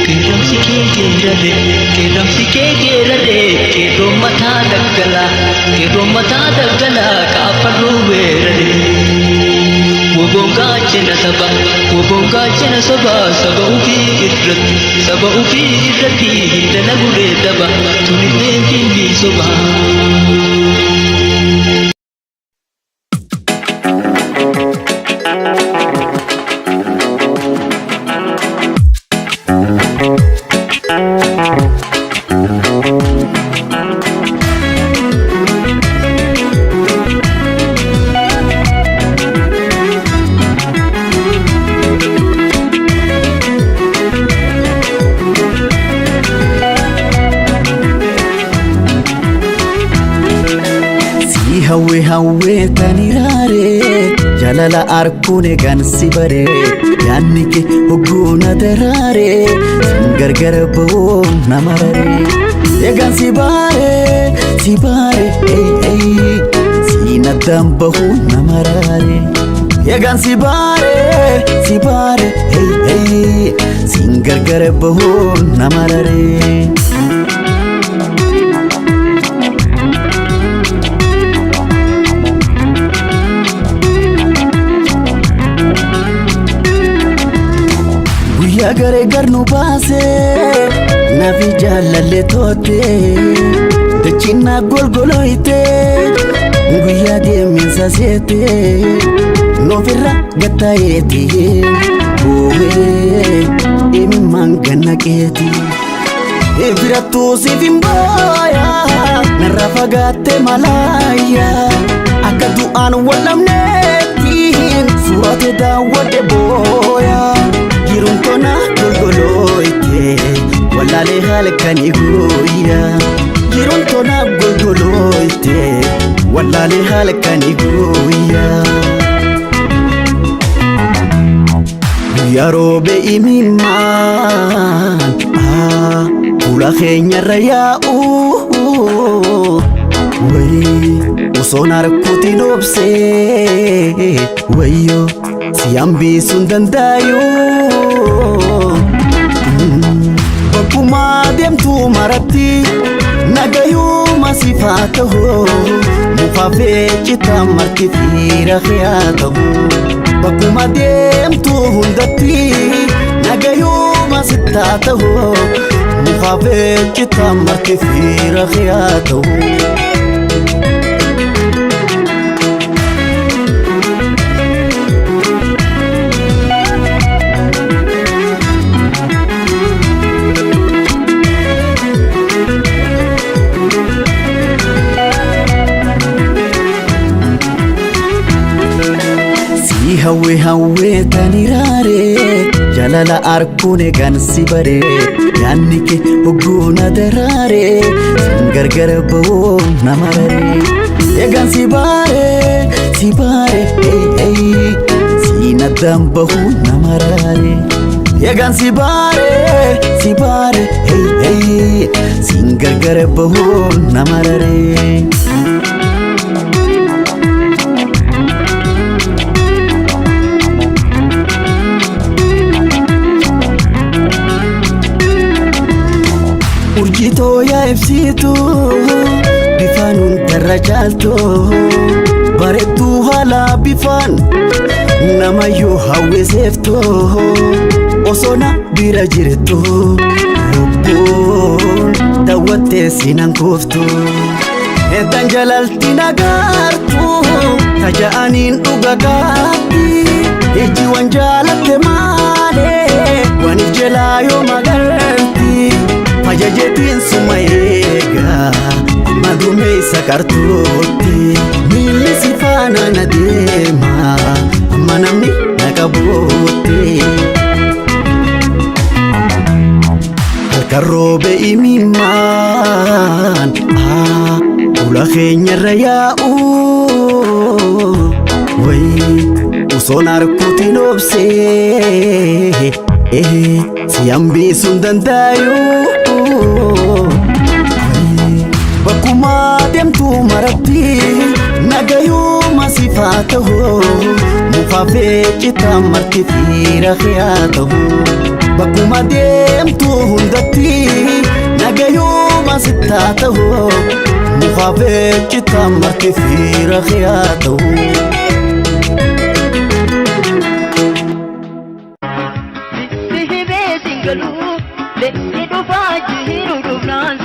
Qeerramsi kee geerrare, qeerramsi kee geerrare, qeerroon mataa daggalaa, qeerroon mataa daggalaa kaafarruu weerare. Woboon gaachana saba, woboon gaachana saba, saba ufii irratti, saba ufii irratti hin dalaguree daba, tunillee filmii sobaa. Si hawwe hawwee tani raaree jaalala arkuun eegan si baree yaadni kee hogguu na daraaree sin gargar ba'uun nama raree eegan si baaree si baaree siin addaan bahuun nama raaree eegan si baaree si baaree siin gargar bahuun nama raree. Guyyaa garee garnu baasee nafi jaalallee toote dachinaa golgolooyte guyyaa deeminsa seete noofirra gattaayeeti boobee imimmaan gannaqeeti. Birattuu siif hin booyaa narra fagaatte malaayyaa akka du'aan wallamneetti suurate daawwadhe booyaa jiruun tona golgolooyte wallaalee halkanii guyyaa jiruun tona golgolooyte wallaalee halkanii guyyaa. Guyyaa roobe imimmaan fuula keenyarra yaa'u wayii osoon harkuutiin obsee wayyoo si hambisuun dandaayu. Bakkuma deemtu maratti nagayuma siif haa ta'u mukaafee citaa marti fiira haa ta'u. Bakkuma deemtu hundatti nagayuma sittaa ta'u mukaafee citaa marti fiira haa ta'u. Si hawwe hawwee tani raaree jaalala arkuun eegan si baree yaadni kee hogguu na daraaree sin gargar ba'uun nama raree eegan si baaree si baaree siin addaan bahuun nama raaree eegan si baaree si baaree siin gargar bahuun nama raree. Urjitoo yaa ibsitu bifaan hundarra caaltu bareedduu haala bifaan namayyuu hawwiseeftu osoo na bira jirtu lubbuun daawwattee sinan kuuftu. Eetan jalalti nagaartu taja'aniin dhuga gaatti ijji wan jaalatte maalee waan if jalaa yoo magarti. Ajajeetiin suma eegaa amma dumeessa qartuutti miilli si faana na deema amma namni na qabuutti. Halkan roobe imimmaan fuula keenyarra yaa'u wayii osoon harkuutiin obsee si hambisuun dandaayu. Bakkuma deemtu maratti nagayuma siif Sifaa ta'uu mukaa feecitaa marti fiira haa ta'u. Bakkuma deemtu hundatti nagayuma sittaa ta'u mukaa feecitaa marti fiira haa ta'u. Sihibee singaluu leessi dhufaa jiru dhufnaan